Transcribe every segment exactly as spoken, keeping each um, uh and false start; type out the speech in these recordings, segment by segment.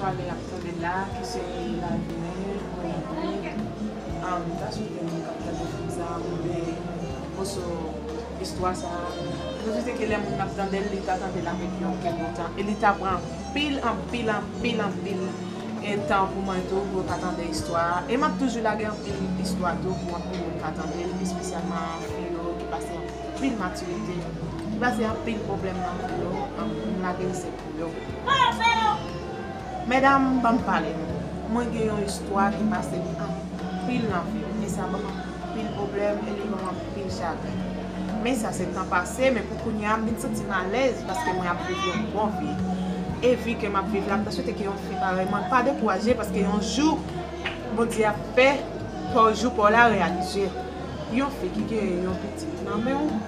Pale y ap tande la, ki se lavi mwen, mwen, mwen, um, ta swete moun k ap tande fim sa, oubyen moso istwa sa, mwen swete ke lè moun ap tande l, li ta tande l avèk yon kè kontan. E li ta pran anpil, anpil, anpil, anpil e tan pou mwen tou, pou yo ka tande istwa a. E m ap toujou lage anpil istwa tou pou anpil moun ka tande l, espesyalman fi yo ki pase anpil matirite, ki pase anpil pwoblèm nan vi yo, m lage l se pou yo. Medam, ban m pale nou. Mwen gen yon istwa ki pase m anpil nan vi m, e sa ban m anpil pwoblèm, e li ban m anpil chagren. Men sa se tan pase, men pou kounye a, m vin santi m alèz paske mwen ap viv yon bon vi. E vi ke m ap viv la, m ta swete ke yon fi parèy mwen pa dekouraje, paske yon jou, Bondye ap fè pa w, jou pa w la reyalize. Yon fi ki gen yon pitit nan men w,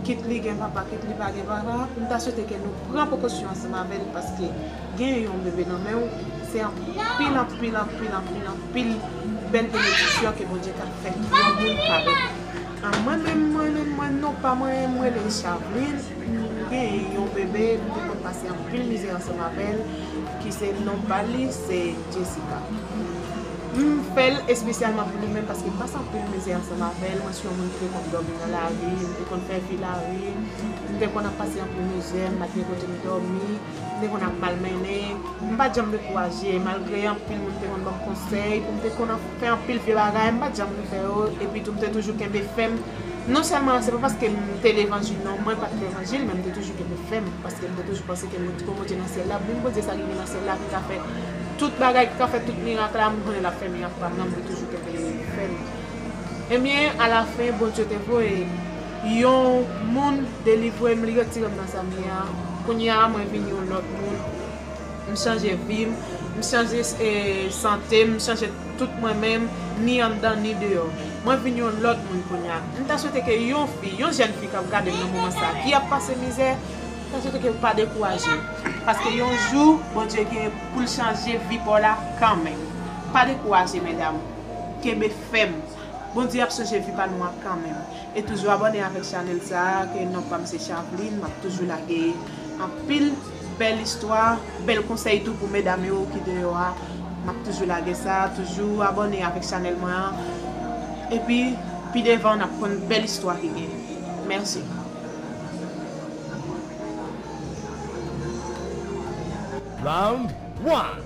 kit li gen papa, kit li pa gen papa, m ta swete ke nou pran prekosyon ansanm avè l, paske gen yon bebe nan men w, se anpil, anpil, anpil, anpil, anpil bèl benediksyon ke Bondye ka fè yon moun kado. A, mwen menm, mwen menm, mwen, non pa mwen, mwen rele Charline. M gen yon bebe, m te konn pase anpil mizè ansanm avè l, ki se non pa li, se Jessica. M fè l espesyalman pou li menm paske m pase anpil mizè ansanm avè l. Mwen se yon moun ki te konn dòmi nan lari, m te konn fè vi lari, m te konn ap pase anpil mizè, m pa t gen kote m dòmi, m te konn ap malmennen. M pa t janm dekouraje, malgre anpil moun te konn ban m konsèy, pou m te konn fè anpil vye bagay, m pa t janm vle fè yo, epi tou m te toujou kenbe fèm. Non sèlman se pa paske m te levanjil, non, mwen pa t levanjil, men m te toujou kenbe fèm, paske m te toujou panse ke Bondye, Bondye nan syèl la, menm Bondye sa ki nan syèl la, ki ka fè tout bagay, ki ka fè tout mirak la, m konnen l ap fè mirak pa m nan, m te toujou kenbe fèm. Ebyen, alafen, Bondye te voye yon moun delivre m, li retire m nan sa m ye a. Kounye a, mwen vin yon lòt moun. M chanje vi m, m chanje, eh, sante m, m chanje tout mwen menm, ni anndan, ni deyò. Mwen vin yon lòt moun kounye a. M ta swete ke yon fi, yon jèn fi k ap gade m nan moman sa a, ki ap pase mizè, m ta swete ke w pa dekouraje. Paske yon jou, Bondye gen pou l chanje vi pa w la kanmenm. Pa dekouraje, medam. Kenbe fèm. Bondye ap chanje vi pa nou an kanmenm. E toujou abòne avèk chanèl sa a, ke non pa m se Charline, m ap toujou lage anpil bèl istwa, bèl konsèy tou pou medam yo ki deyò a. M ap toujou lage sa, toujou abòne avèk chanèl mwen an. Epi, pi devan, n ap konn bèl istwa ki gen. Mèsi. Round one.